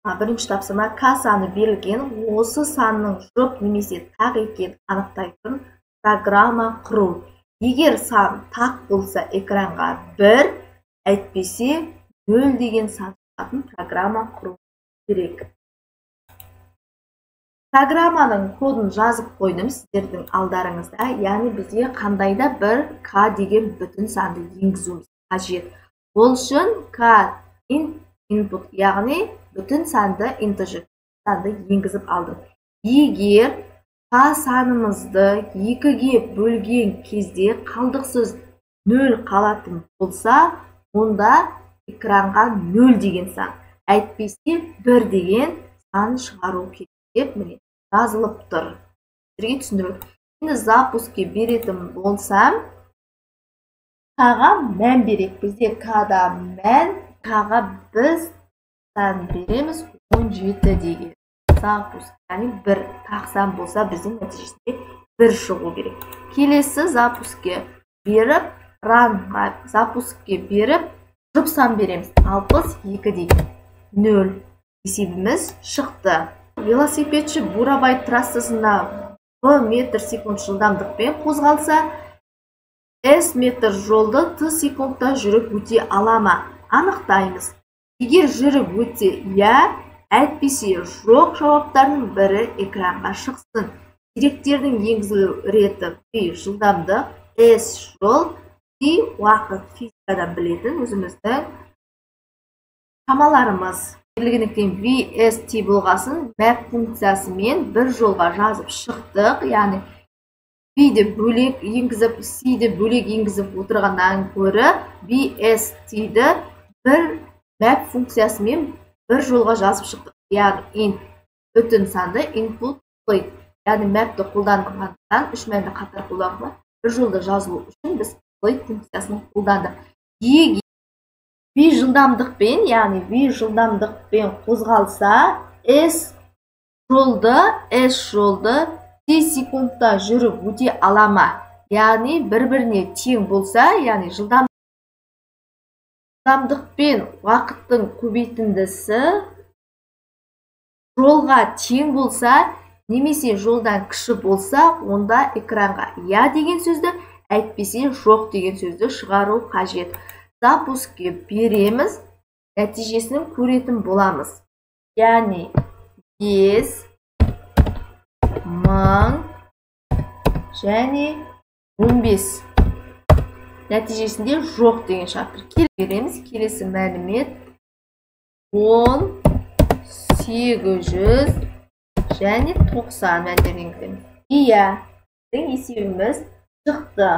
Бірінші тапсырма К саны берілген, осы санның жұп немесе тақ екенін анықтайтын программа құру. Егер сан тақ болса, экранға 1, әйтпесе 0 деген сан шығатын программа құру керек. Программаның кодын жазып қойдым сіздердің алдарыңызда, яғни бізге қандай да бір К деген бүтін санды енгізуіміз қажет. Ол үшін К input, яғни бүтін санды integer санды енгізіп алдым. Егер К санымызды 2-ге бөлген кезде қалдықсыз 0 қалатын болса, онда экранға 0 деген сан, әйтпесе 1 деген сан шығару керек деп міне жазылып тұр. Сіздерге түсіндіріп. Енді запускке беретін болсам, К-ға мән берейік. Бізде К-да мән, К-ға біз сан береміз 17 деген. Запуск, яғни 1 тақ сан болса, біздің нәтижесінде 1 шығу керек. Келесі запускке беріп, ранға запускке беріп, жұп сан береміз. 62 деген. 0 есебіміз шықты. Велосипедші Бурабай трассасына В метр секунд жылдамдықпен қозғалса, С метр жолды Т секундта жүріп өте ала ма? Анықтаймыз. Егер жүріп өтсе, иә, әйтпесе жоқ жауаптарының бірі экранға шықсын. Деректердің енгізілу реті V жылдамдық, S жол, T уақыт. Физикадан білетін өзіміздің шамаларымыз. Берілгендіктен V, S, T болғасын map функциясымен бір жолға жазып шықтық. Яғни V-ді бөлек енгізіп, C-ді бөлек енгізіп отырғаннан гөрі V, S, T-ді бір map функциясымен бір жолға жазып шықтық. Яғни int бүтін санды input split, яғни mapті қолданғандықтан үш мәнді қатар қолданған бір жолда жазылу үшін біз split функциясын қолдандық. Егер V жылдамдықпен, яғни V жылдамдықпен қозғалса, S жолды T секундта жүріп өте ала ма? Яғни бір-біріне тең болса, яғни жылдамдықпен уақыттың көбейтіндісі жолға тең болса, немесе жолдан кіші болса, онда экранға я деген сөзді, әйтпесе жоқ деген сөзді шығару қажет. Запускке береміз, нәтижесін көретін боламыз. Яғни 5, 1000 және 15. Нәтижесінде жоқ деген шығып тұр. Береміз, келесі мәлімет 10, 800 және 90 мәндерін енгіземіз. Иә, біздің есебіміз шықты.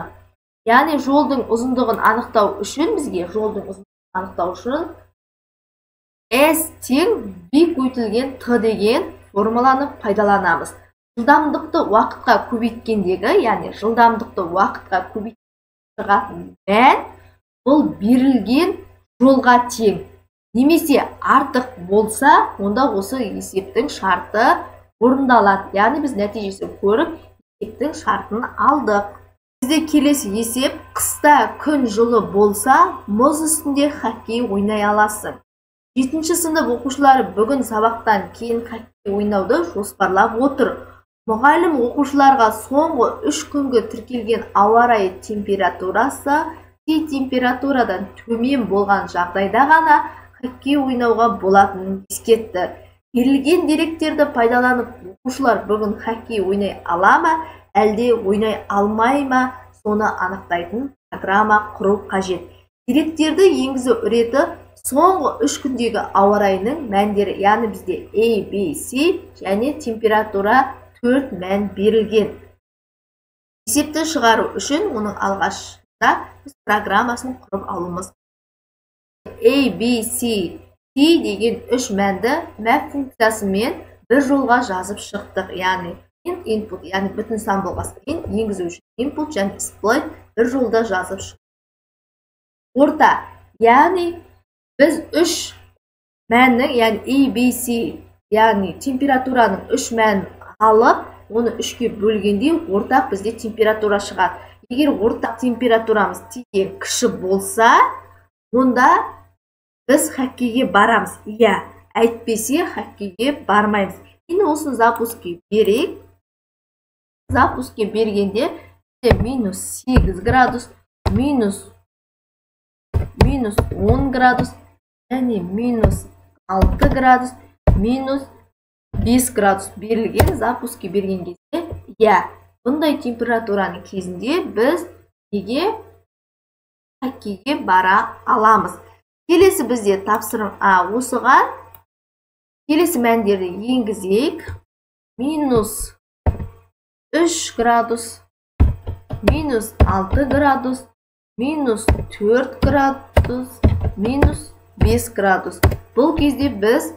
Яғни жолдың ұзындығын анықтау үшін, бізге жолдың ұзындығын анықтау үшін S тең V көбейтілген T деген формуланы пайдаланамыз. Жылдамдықты уақытқа көбейткендегі, яғни жылдамдықты уақытқа көбейтіп шығатын мән бұл берілген жолға тең. Немесе артық болса, онда осы есептің шарты орындалады. Яғни біз нәтижесін көріп, есептің шартын алдық. Бізде келесі есеп: қыста күн жылы болса, мұз үстінде хоккей ойнай аласың. 7-ші сынып оқушылары бүгін сабақтан кейін хоккей ойнауды жоспарлап отыр. Мұғалім оқушыларға соңғы 3 күнгі тіркелген ауа райы температурасы T температурадан төмен болған жағдайда ғана хоккей ойнауға болатынын ескертті. Берілген деректерді пайдаланып, оқушылар бүгін хоккей ойнай ала ма, әлде ойнай алмай ма, соны анықтайтын программа құру қажет. Деректерді енгізу реті соңғы 3 күндегі ауа райының мәндері, яғни бізде A, B, C және температура 4 мән берілген. Есепті шығару үшін оның алғашында біз программасын құрып алуымыз. A, B, C, T деген 3 мәнді map функциясымен бір жолға жазып шықтық. Яғни int input, яғни бүтін сан болғасын int енгізу үшін input және split бір жолда жазып шықтық. Орта, яғни біз 3 мәннің, яғни A, B, C, яғни температураның 3 мәнін алып, оны 3-ке бөлгенде ортақ бізде температура шығады. Егер ортақ температурамыз T-ден кіші болса, онда біз хоккейге барамыз. Иә, Әйтпесе хоккейге бармаймыз. Енді осыны запускке берейік. Запускке бергенде минус 8 градус, минус 10 градус және минус 6 градус, минус 5 градус берілген. Запускке берген кезде, иә, бұндай температураның кезінде біз неге хоккейге бара аламыз. Келесі бізде тапсырма, осыған келесі мәндерді енгізейік. Минус 3 градус, минус 6 градус, минус 4 градус, минус 5 градус. Бұл кезде біз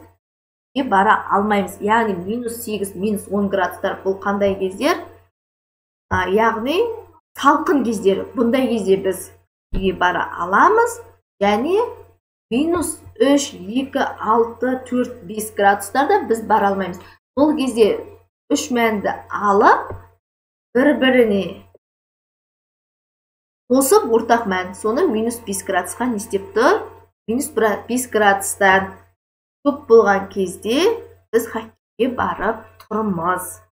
бара алмаймыз. Яғни минус 8, минус 10 градустар бұл қандай кездер? Яғни салқын кездер. Бұндай кезде біз үйге бара аламыз. Және минус 3, 2, 6, 4, 5 градустарда біз бара алмаймыз. Бұл кезде үш мәнді алып, бір-біріне қосып ортақ мән, соны минус 5 градусқа не істеп тұр? Минус 5 градустан көп болған кезде біз хоккейге барып тұрмыз.